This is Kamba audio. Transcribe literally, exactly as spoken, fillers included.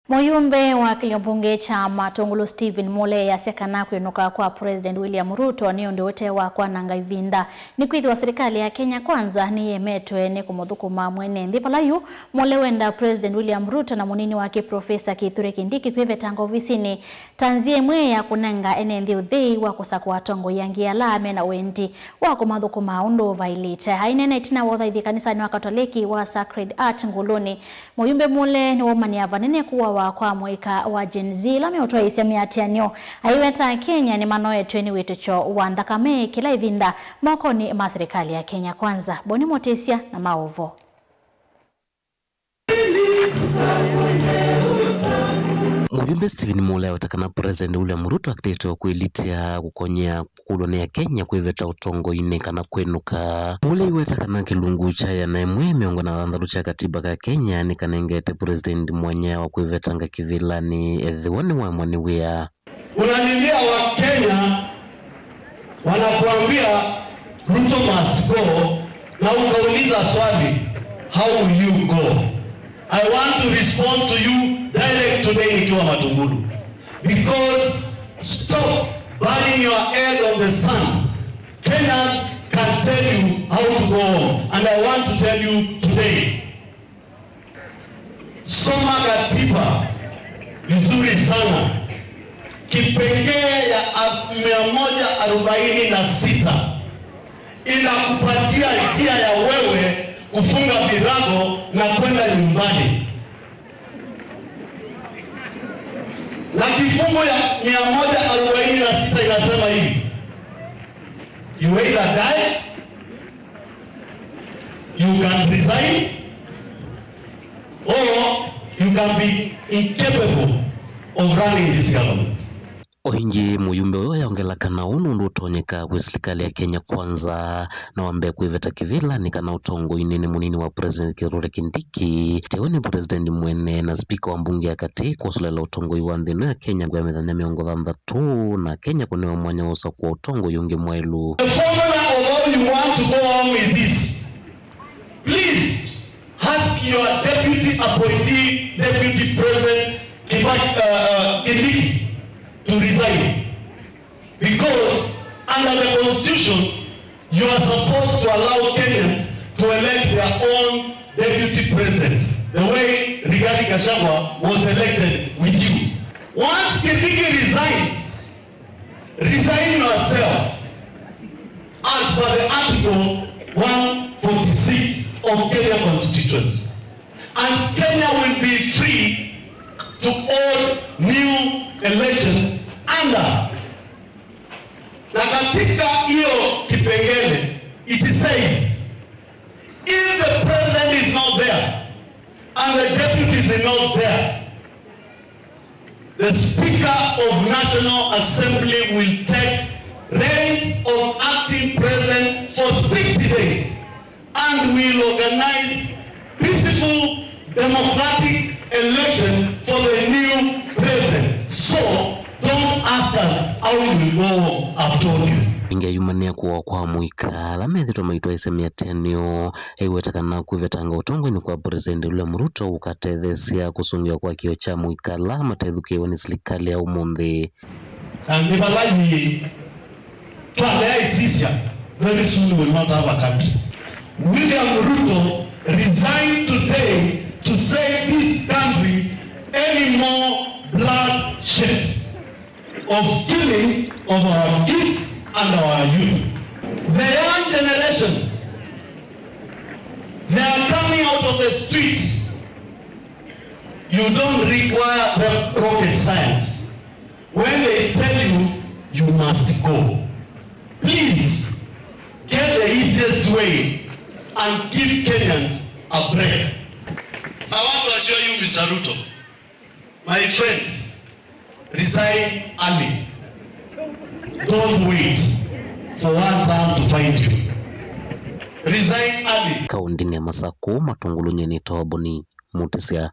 Mũyumbe wa kĩlio mbunge kya Matũngũlũ Stephen Mule easya kana kwĩnũka kwa President William Ruto nĩ ũndũ ũte wa kwananga ĩvinda, nĩkwĩthĩwa silikalĩ ya Kenya Kwanza nĩyemetwe nĩ kũmũthũkũma mwene nthĩ. Vala yu, Mule wenda President William Ruto na mũnini wake Professor Kithure Kindiki kwĩvetanga ovisinĩ ta nzĩa ĩmwe ya kũnenga ene nthĩ ũthei wa kũsakũa atongoi angĩ ala mena wendi wa kũmathũkũma ũndũ ũvaĩlĩte. Aineena ĩtina wa ũthaithi kanisanĩ wa Katoleki wa Sacred Heart Ngũlũnĩ, mũyumbe Mule nĩwaumania vanene kũawa kwa mũika wa Gen Z ĩla meũtwaĩĩsya mĩatĩanĩo. Aiweta Akenya nĩmanoetwe nĩ wĩtĩkyo wa nthakame kĩla ĩvinda mokonĩ ma silikalĩ ya Kenya Kwanza. Boni Mũtĩsya na maũvo. Mũyumbe Stephen Mule aweta kana President William Ruto akĩlĩte o kwĩlitya kũkony'a kũkũlw'a nĩ Akenya kwĩveta ũtongoinĩ kana kwĩnũka. Mule aiweta kana kĩlungu kya ĩana ĩmwe mĩongo na thanthatũ kya katiba ka Kenya nĩkanengete President mwanya wa kwĩvetanga kĩvĩlanĩ ethĩwa nĩwaemwa nĩ wĩa. Unalilia Wakenya, wanakuambia Ruto must go, na ukauliza swali, how will you go? I want to respond to you direct today nikiwa Matungulu, because stop burning your head on the sand. Kenyans can tell you how to go home, and I want to tell you today. Soma katiba vizuri sana. Kipengee ya a-, mia moja arobaini na sita inakupatia njia ya wewe kufunga virago na kwenda nyumbani. Na kifungu ya mia moja arobaini na sita inasema hivi, you either die, you can resign, or you can be incapable of running this government. O ĩngĩ, mũyumbe ũyũ ayongela kana ũũ nũndũ ũtonyeka kwĩ silikalĩ ya Kenya Kwanza no wambe kwĩveta kĩvĩlanĩ kana ũtongoinĩ nĩ mũnini wa President Kithure Kindiki, tewe nĩ President mwene na spika wa mbunge ya katĩ kwosolela ũtongoi wa nthĩ ĩno ya Kenya kwa mĩthenya mĩongo thanthatũ, na Kenya kũnewa mwanya wa ũsakũa ũtongoi ũngĩ mwaĩlu. The formula of how you want to go on with this, please ask your deputy appointee, Deputy President Kibaki, uh, uh, Kindiki, to resign. Because under the constitution, you are supposed to allow Kenyans to elect their own deputy president, the way Rigathi Gachagua was elected with you. Once Kindiki resigns, resign yourself as per the Article one forty-six of Kenya Constitution, and Kenya will be free to hold new election under. Na katika hiyo kipengele, it says, if the president is not there and the deputy is not there, the Speaker of National Assembly will take reins of acting president for sixty days and will organize peaceful democratic election for the new president. So don't ask us how we will go home, I've told you. Ĩngĩ ayumanĩa kũawa kwa mũika ala methĩtwe maitwaĩsya mĩatĩanĩo, aiweta kana kwĩvetanga ũtongoinĩ kwa President William Ruto ũkatetheesya kũsũngĩwa kwa kĩo kya mũika ala matethukĩĩwe nĩ silikalĩ ya ũmũnthĩ. Na nĩ vala yĩĩ, twalea ĩsisya, very soon we will not have a country. William Ruto resigned today to save this country any more bloodshed of killing of our kids and our youth. The young generation, they are coming out of the street. You don't require ro-, rocket science. When they tell you, you must go. Please, get the easiest way and give Kenyans a break. I want to assure you, Mister Ruto, my friend, resign early. Don't wait for one term to find you. Resign early. Kaũntĩnĩ ya Masakũ, Matũngũlũ, nyie nĩtawa Boni Mũtĩsya.